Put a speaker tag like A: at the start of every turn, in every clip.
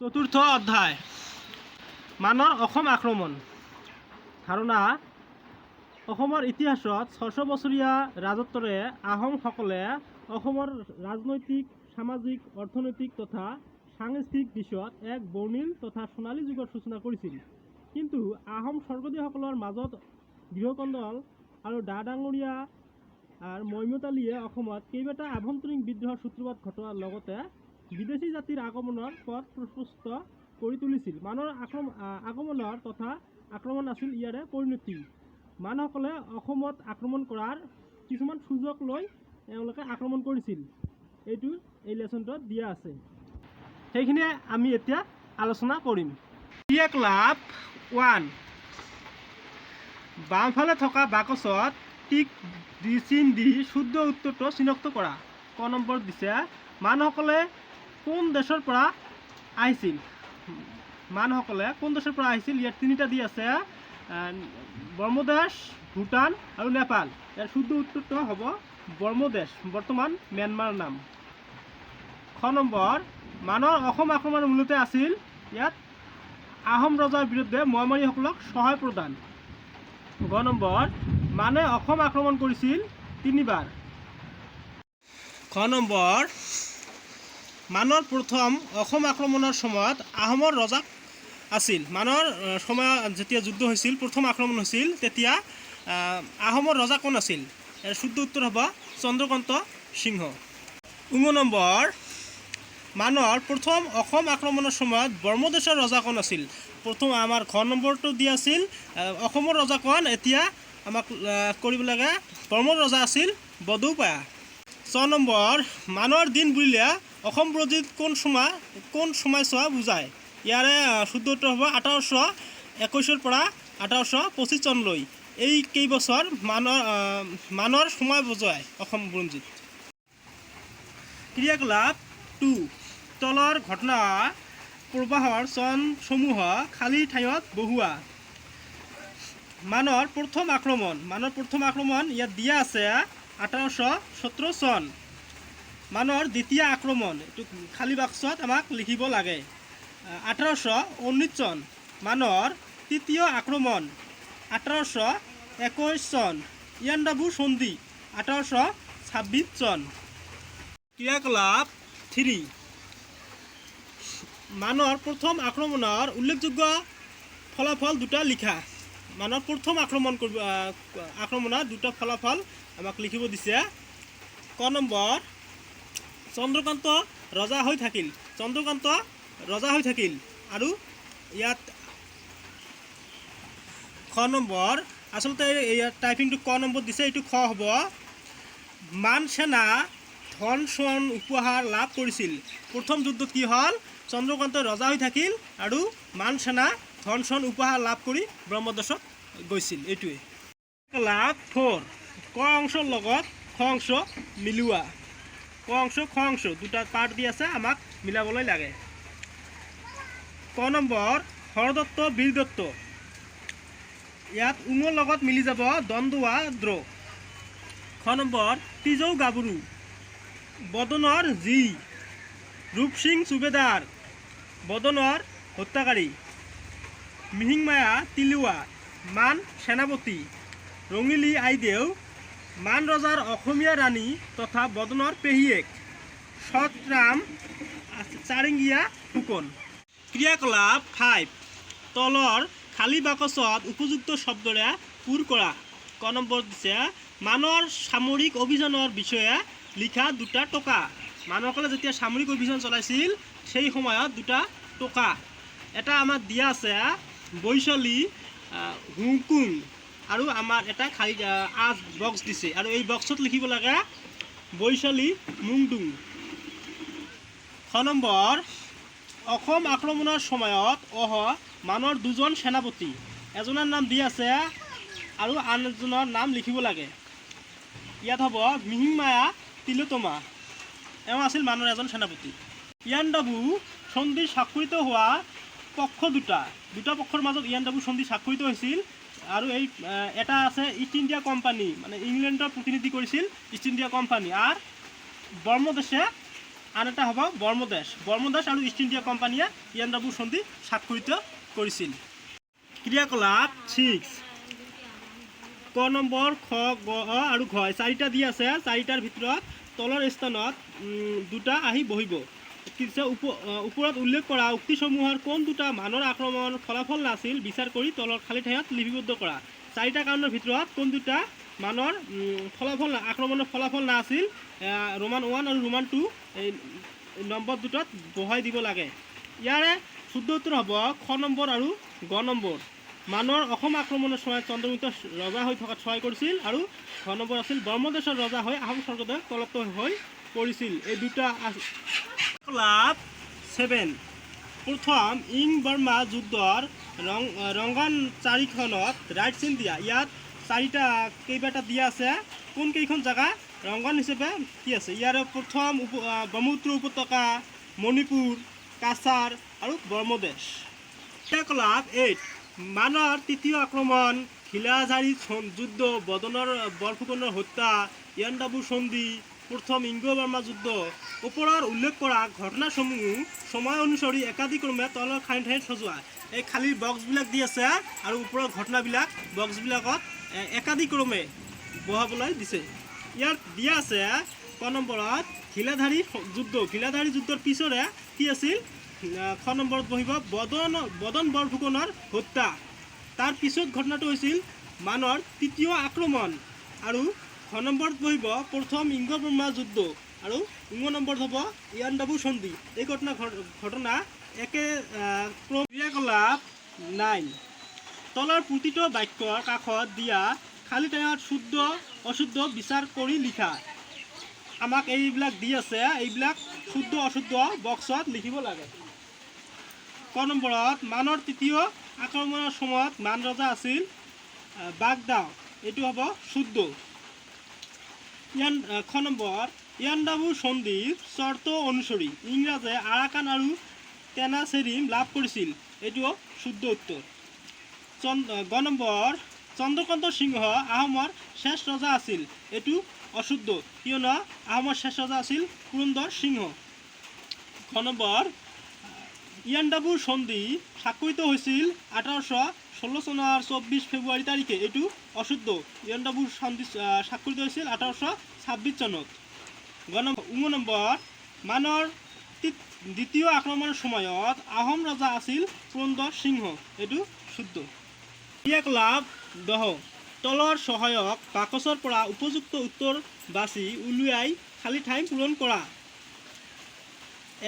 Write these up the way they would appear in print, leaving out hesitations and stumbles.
A: চতুৰ্থ অধ্যায়, মানৰ অসম আক্ৰমণ। ধাৰণা: অসমৰ ইতিহাসত 600 বছৰীয়া ৰাজত্বৰে আহোমসকলে অসমৰ ৰাজনৈতিক, সামাজিক, অৰ্থনৈতিক তথা সাংস্কৃতিক দিশত এক বৰ্ণিল তথা সোণালী যুগৰ সূচনা কৰিছিল। কিন্তু আহোম স্বৰ্গদেউসকলৰ মাজত গৃহকন্দল আৰু ডা ডাঙৰীয়া আৰু মৈমতালীয়ে অসমত কেইবাটা আভ্যন্তৰীণ বিদ্ৰোহৰ সূত্ৰপাত ঘটোৱাৰ লগতে বিদেশী জাতিৰ আগমনৰ পথ প্ৰশস্ত কৰি তুলিছিল। মানৰ আগমনৰ তথা আক্ৰমণ আছিল ইয়াৰে পৰিণতি। মানসকলে অসমত আক্ৰমণ কৰাৰ কিছুমান সুযোগ লৈ এওঁলোকে আক্ৰমণ কৰিছিল। এইটো এই লেচনটোত দিয়া আছে। সেইখিনিয়ে আমি এতিয়া আলোচনা কৰিম। ক্ৰিয়াকলাপ 1, বাওঁফালে থকা বাকচত টিক দি চিন দি শুদ্ধ উত্তৰটো চিনাক্ত কৰা। ক নম্বৰ দিছে, মানসকলে কোন দেশৰ পৰা আহিছিল? মানসকলে কোন দেশৰ পৰা আহিছিল? ইয়াত তিনিটা দি আছে, ব্ৰহ্মদেশ, ভূটান আৰু নেপাল। ইয়াৰ শুদ্ধ উত্তৰটো হ'ব ব্ৰহ্মদেশ, বৰ্তমান ম্যানমাৰ নাম। খ নম্বৰ, মানৰ অসম আক্ৰমণৰ মূলতে আছিল ইয়াত আহোম ৰজাৰ বিৰুদ্ধে মোৱামৰীসকলক সহায় প্ৰদান। গ নম্বৰ, মানে অসম আক্ৰমণ কৰিছিল তিনিবাৰ। খ নম্বৰ, মানৰ প্ৰথম অসম আক্ৰমণৰ সময়ত আহোমৰ ৰজা আছিল। মানৰ সময়ত যেতিয়া যুদ্ধ হৈছিল, প্ৰথম আক্ৰমণ হৈছিল, তেতিয়া আহোমৰ ৰজা কোন আছিল? ইয়াৰ শুদ্ধ উত্তৰ হ'ব চন্দ্ৰকান্ত সিংহ। ঙ নম্বৰ, মানৰ প্ৰথম অসম আক্ৰমণৰ সময়ত ব্ৰহ্মদেশৰ ৰজা কোন আছিল? প্ৰথম আমাৰ ঘ নম্বৰটো দিয়া আছিল অসমৰ ৰজা কোন। এতিয়া আমাক কৰিব লাগে, ব্ৰহ্মৰ ৰজা আছিল বদৌপায়া। 6 নম্বৰ, মানৰ দিন বুলিলে অসম বুৰঞ্জীত কোন সময়ছোৱা বুজায়? ইয়াৰে শুদ্ধ উত্তৰ হ'ব 1821ৰ পৰা 1825 চনলৈ। এই কেইবছৰ মানৰ সময় বুজায় অসম বুৰঞ্জীত। ক্ৰিয়াকলাপ 2, তলৰ ঘটনা প্ৰবাহৰ চনসমূহ খালী ঠাইত বহুৱা। মানৰ প্ৰথম আক্ৰমণ। মানৰ প্ৰথম আক্ৰমণ ইয়াত দিয়া আছে 1817 চন। মানৰ দ্বিতীয় আক্ৰমণ, এইটো খালী বাক্সত আমাক লিখিব লাগে, 1819 চন। মানৰ তৃতীয় আক্ৰমণ 1821 চন। ইয়াণ্ডাবু সন্ধি 1826 চন। ক্ৰিয়াকলাপ 3, মানৰ প্ৰথম আক্ৰমণৰ উল্লেখযোগ্য ফলাফল দুটা লিখা। মানৰ প্ৰথম আক্ৰমণ কৰিব আক্ৰমণৰ দুটা ফলাফল আমাক লিখিব দিছে। ক নম্বৰ, চন্দ্ৰকান্ত ৰজা হৈ থাকিল। চন্দ্ৰকান্ত ৰজা হৈ থাকিল। আৰু ইয়াত খ নম্বৰ, আচলতে ইয়াত টাইপিংটো ক নম্বৰ দিছে, এইটো খ হ'ব। মান সেনা ধন সোণ উপহাৰ লাভ কৰিছিল। প্ৰথম যুদ্ধত কি হ'ল? চন্দ্ৰকান্ত ৰজা হৈ থাকিল আৰু মান সেনা ধন সোণ উপহাৰ লাভ কৰি ব্ৰহ্মদেশত গৈছিল। এইটোৱে। লাভ 4, ক অংশৰ লগত খ অংশ মিলোৱা। ক অংশ, খ অংশ দুটা পাৰ্ট দি আছে, আমাক মিলাবলৈ লাগে। ক নম্বৰ, হৰদত্ত বীৰদত্ত। ইয়াত ঙৰ লগত মিলি যাব দন্দুৱা দ্ৰোহ। খ নম্বৰ, তিজৌ গাভৰু, বদনৰ জী, ৰূপসিং চুবেদাৰ, বদনৰ হত্যাকাৰী, মিহিংমায়া তিলুৱা, মান সেনাপতি, ৰঙিলী আইদেউ, মান ৰজাৰ অসমীয়া ৰাণী তথা বদনৰ পেহীয়েক, সৎৰাম চাৰিংগীয়া ফুকন। ক্ৰিয়াকলাপ 5, তলৰ খালী বাকচত উপযুক্ত শব্দৰে পূৰ কৰা। ক নম্বৰ দিছে, মানৰ সামৰিক অভিযানৰ বিষয়ে লিখা দুটা টোকা। মানসকলে যেতিয়া সামৰিক অভিযান চলাইছিল, সেই সময়ত দুটা টোকা। এটা আমাক দিয়া আছে বৈশালী হুকুং আৰু আমাৰ এটা খালী আজ বক্স দিছে আৰু এই বক্সত লিখিব লাগে বৈশালী মুংডুং। খ নম্বৰ, অসম আক্ৰমণৰ সময়ত অহ মানৰ দুজন সেনাপতি, এজনৰ নাম দি আছে আৰু আন এজনৰ নাম লিখিব লাগে। ইয়াত হ'ব মিহিংমায়া তিলোতমা। এওঁ আছিল মানৰ এজন সেনাপতি। ইয়াণ্ডাবু সন্ধি স্বাক্ষৰিত হোৱা পক্ষ দুটা। দুটা পক্ষৰ মাজত ইয়াণ্ডাবু সন্ধি স্বাক্ষৰিত হৈছিল আৰু এই এটা আছে ইষ্ট ইণ্ডিয়া কোম্পানী, মানে ইংলেণ্ডৰ প্ৰতিনিধি কৰিছিল ইষ্ট ইণ্ডিয়া কোম্পানী আৰু ব্ৰহ্মদেশে আন এটা হ'ব বৰ্মদেশ। বৰ্মদেশ আৰু ইষ্ট ইণ্ডিয়া কোম্পানীয়ে ইয়াণ্ডাবু সন্ধি স্বাক্ষৰিত কৰিছিল। ক্ৰিয়াকলাপ 6। ক নম্বৰ, খ, গ আৰু ঘ, এই চাৰিটা দি আছে। চাৰিটাৰ ভিতৰত তলৰ স্থানত দুটা আহি বহিব। কি দিছে? ওপৰত উল্লেখ কৰা উক্তিসমূহৰ কোন দুটা মানৰ আক্ৰমণ ফলাফল নাছিল, বিচাৰ কৰি তলৰ খালী ঠাইত লিপিবদ্ধ কৰা। চাৰিটা কাৰণৰ ভিতৰত কোন দুটা মানৰ ফলাফল, আক্ৰমণৰ ফলাফল নাছিল, ৰোমান 1 আৰু ৰোমান 2, এই নম্বৰ দুটাত বহাই দিব লাগে। ইয়াৰে শুদ্ধ উত্তৰ হ'ব খ নম্বৰ আৰু গ নম্বৰ। মানৰ অসম আক্ৰমণৰ সময়ত চন্দ্ৰগুপ্ত ৰজা হৈ থকাত সহায় কৰিছিল আৰু ঘ নম্বৰ আছিল ব্ৰহ্মদেশৰ ৰজা হৈ আহোম স্বৰ্গদেউ তলত হৈ পৰিছিল। এই দুটা। ক্লাব 7। প্ৰথম ইং বৰ্মা যুদ্ধৰ ৰংগান চাৰিখনত ৰাইট চিন দিয়া। ইয়াত চাৰিটা কেইবাটা দিয়া আছে, কোন কেইখন জেগা ৰংগান হিচাপে কি আছে। ইয়াৰ প্ৰথম ব্ৰহ্মপুত্ৰ উপত্যকা, মণিপুৰ, কাছাৰ আৰু ব্ৰহ্মদেশ। ক্ৰিয়াকলাপ 8। মানৰ তৃতীয় আক্ৰমণ, ঘিলাঝাৰী যুদ্ধ, বদনৰ বৰফুকনৰ হত্যা, ইয়াণ্ডাবু সন্ধি, প্ৰথম ইংগ বৰ্মা যুদ্ধ। ওপৰৰ উল্লেখ কৰা ঘটনাসমূহ সময় অনুসৰি একাদিক্ৰমে তলৰ খালী ঠাইত সজোৱা। এই খালী বক্সবিলাক দি আছে আৰু ওপৰৰ ঘটনাবিলাক বক্সবিলাকত একাদিক্ৰমে বহাবলৈ দিছে। ইয়াত দিয়া আছে ক নম্বৰত ঘিলাধাৰী যুদ্ধ। ঘিলাধাৰী যুদ্ধৰ পিছৰে কি আছিল? খ নম্বৰত বহিব বদন বৰফুকনৰ হত্যা। তাৰ পিছত ঘটনাটো হৈছিল মানৰ তৃতীয় আক্ৰমণ আৰু ঘ নম্বৰত বহিব প্ৰথম ইংগ বৰ্মা যুদ্ধ আৰু উঙ নম্বৰত হ'ব ইয়াণ্ডাবু সন্ধি। এই ঘটনা ঘটনা একে ক্ৰম। ক্ৰিয়াকলাপ 9। তলৰ প্ৰতিটো বাক্যৰ কাষত দিয়া খালী ঠাইত শুদ্ধ অশুদ্ধ বিচাৰ কৰি লিখা। আমাক এইবিলাক দি আছে, এইবিলাক শুদ্ধ অশুদ্ধ বক্সত লিখিব লাগে। ক নম্বৰত মানৰ তৃতীয় আক্ৰমণৰ সময়ত মান ৰজা আছিল বাগদাও, এইটো হ'ব শুদ্ধ। খ নম্বৰ, ইয়াণ্ডাবু সন্ধিৰ চৰ্ত অনুসৰি ইংৰাজে আৰাকান আৰু টেনাচেৰিম লাভ কৰিছিল, এইটোও শুদ্ধ উত্তৰ। গ নম্বৰ, চন্দ্ৰকান্ত সিংহ আহোমৰ শেষ ৰজা আছিল, এইটো অশুদ্ধ, কিয়নো আহোমৰ শেষ ৰজা আছিল পুৰন্দৰ সিংহ। ঘ নম্বৰ, ইয়াণ্ডাবু সন্ধি স্বাক্ষৰিত হৈছিল 1816 চনৰ 24 ফেব্ৰুৱাৰী তাৰিখে, এইটো অশুদ্ধ। ইয়াণ্ডাবু সন্ধি স্বাক্ষৰিত হৈছিল 1826 চনত। গ নম্বৰ, উঙ নম্বৰ, মানৰ দ্বিতীয় আক্ৰমণৰ সময়ত আহোম ৰজা আছিল পুৰন্দৰ সিংহ, এইটো শুদ্ধ। ক্ৰিয়াকলাপ 10। তলৰ সহায়ক বাকচৰ পৰা উপযুক্ত উত্তৰ বাছি উলিয়াই খালী ঠাই পূৰণ কৰা।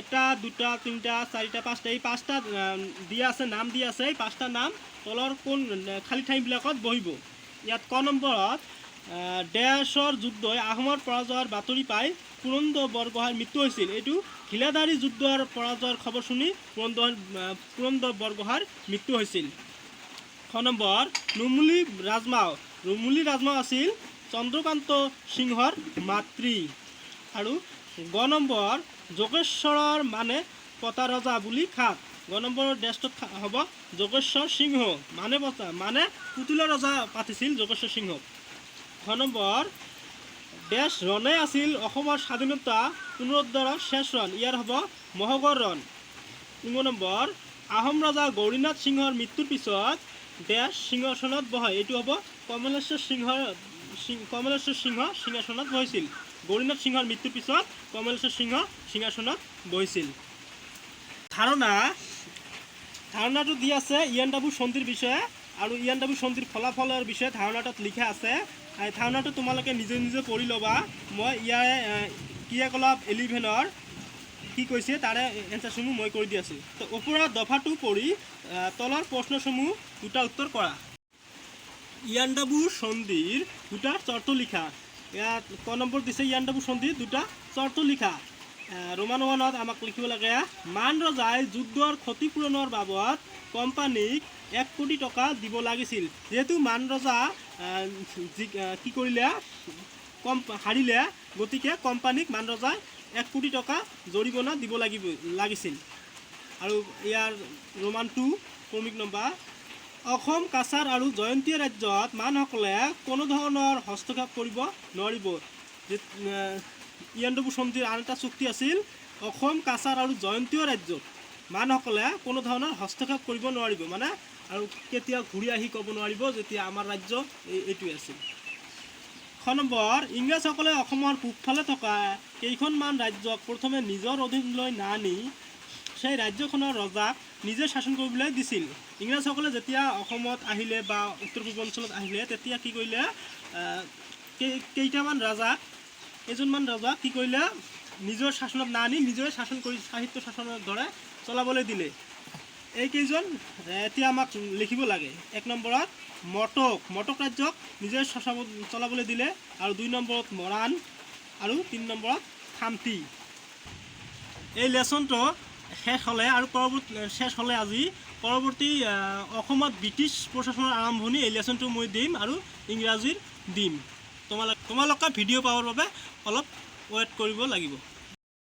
A: এটা, দুটা, তিনিটা, চাৰিটা, পাঁচটা, এই পাঁচটা দিয়া আছে, নাম দিয়া আছে। এই পাঁচটা নাম তলৰ কোন খালী ঠাইবিলাকত বহিব? ইয়াত ক নম্বৰত ডেছৰ যুদ্ধই আহোমৰ পৰাজয়ৰ বাতৰি পাই পুৰন্দৰ বৰগোহাঁইৰ মৃত্যু হৈছিল। এইটো ঘিলাধাৰী যুদ্ধৰ পৰাজয়ৰ খবৰ শুনি পুৰন্দৰ বৰগোহাঁইৰ মৃত্যু হৈছিল। খ নম্বৰ, নুমলী ৰাজমাও। নুমলী ৰাজমাও আছিল চন্দ্ৰকান্ত সিংহৰ মাতৃ। আৰু গ নম্বৰ, যোগেশ্বৰৰ মানে পতা ৰজা বুলি খাত। গ নম্বৰৰ ডেছটোত হ'ব যোগেশ্বৰ সিংহ, মানে পতা, মানে পুতুলা ৰজা পাতিছিল যোগেশ্বৰ সিংহক। ঘ নম্বৰ, ডেছ ৰণে আছিল অসমৰ স্বাধীনতা পুনৰুদ্ধাৰৰ শেষ ৰণ। ইয়াৰ হ'ব মহগড় ৰণ। উঙ নম্বৰ, আহোম ৰজা গৌৰীনাথ সিংহৰ মৃত্যুৰ পিছত ডেছ সিংহাসনত বহে। এইটো হ'ব কমলেশ্বৰ সিংহ সিংহাসনত বহিছিল। গৌৰীনাথ সিংহৰ মৃত্যুৰ পিছত কমলেশ্বৰ সিংহ সিংহাসনত বহিছিল। ধাৰণাটো দি আছে ইয়াণ্ডাবু সন্ধিৰ বিষয়ে আৰু ইয়াণ্ডাবু সন্ধিৰ ফলাফলৰ বিষয়ে ধাৰণাটোত লিখা আছে। এই ধাৰণাটো তোমালোকে নিজে নিজে পঢ়ি ল'বা। মই ইয়াৰে ক্ৰিয়াকলাপ 11ৰ কি কৈছে, তাৰে এনচাৰসমূহ মই কৰি দি আছোঁ। তো ওপৰৰ দফাটো পঢ়ি তলৰ প্ৰশ্নসমূহ দুটা উত্তৰ কৰা। ইয়াণ্ডাবু সন্ধিৰ দুটা চৰ্ত লিখা। ইয়াত ক নম্বৰ দিছে, ইয়াণ্ডাবু সন্ধিৰ দুটা চৰ্ত লিখা। ৰোমান 1ত আমাক লিখিব লাগে, মান ৰজাই যুদ্ধৰ ক্ষতিপূৰণৰ বাবদ কোম্পানীক 1 কোটি টকা দিব লাগিছিল। যিহেতু মান ৰজা কি কৰিলে, কম হাৰিলে, গতিকে কোম্পানীক মান ৰজাই 1 কোটি টকা জৰিমনা দিব লাগিছিল। আৰু ইয়াৰ ৰোমান 2, ক্ৰমিক নম্বৰ, অসম, কাছাৰ আৰু জয়ন্তীয়া ৰাজ্যত মানসকলে কোনো ধৰণৰ হস্তক্ষেপ কৰিব নোৱাৰিব। যে ইয়াণ্ডাবু সন্ধিৰ আন এটা চুক্তি আছিল অসম, কাছাৰ আৰু জয়ন্তীয় ৰাজ্যত মানসকলে কোনো ধৰণৰ হস্তক্ষেপ কৰিব নোৱাৰিব, মানে আৰু কেতিয়াও ঘূৰি আহি ক'ব নোৱাৰিব যেতিয়া আমাৰ ৰাজ্য এইটোৱে আছিল। খ নম্বৰ, ইংৰাজসকলে অসমৰ পূবফালে থকা কেইখনমান ৰাজ্যক প্ৰথমে নিজৰ অধীনলৈ নানি সেই ৰাজ্যখনৰ ৰজাক নিজে শাসন কৰিবলৈ দিছিল। ইংৰাজসকলে যেতিয়া অসমত আহিলে বা উত্তৰ পূৰ্বাঞ্চলত আহিলে, তেতিয়া কি কৰিলে? কেইটামান ৰাজাক, কেইজনমান ৰজাক কি কৰিলে? নিজৰ শাসনত নাআনি নিজে শাসন কৰি সাহিত্য শাসনৰ দৰে চলাবলৈ দিলে। এইকেইজন এতিয়া আমাক লিখিব লাগে। এক নম্বৰত মটক, মটক ৰাজ্যক নিজে চলাবলৈ দিলে আৰু দুই নম্বৰত মৰাণ আৰু তিনি নম্বৰত খামতি। এই লেচনটো শেষ হ'লে আৰু পৰৱৰ্তী শেষ হ'লে আজি পৰৱৰ্তী অসমত ব্ৰিটিছ প্ৰশাসনৰ আৰম্ভণি, এই লেচনটো মই দিম আৰু ইংৰাজীৰ দিম। তোমালোকে ভিডিঅ' পাবৰ বাবে অলপ ৱেইট কৰিব লাগিব।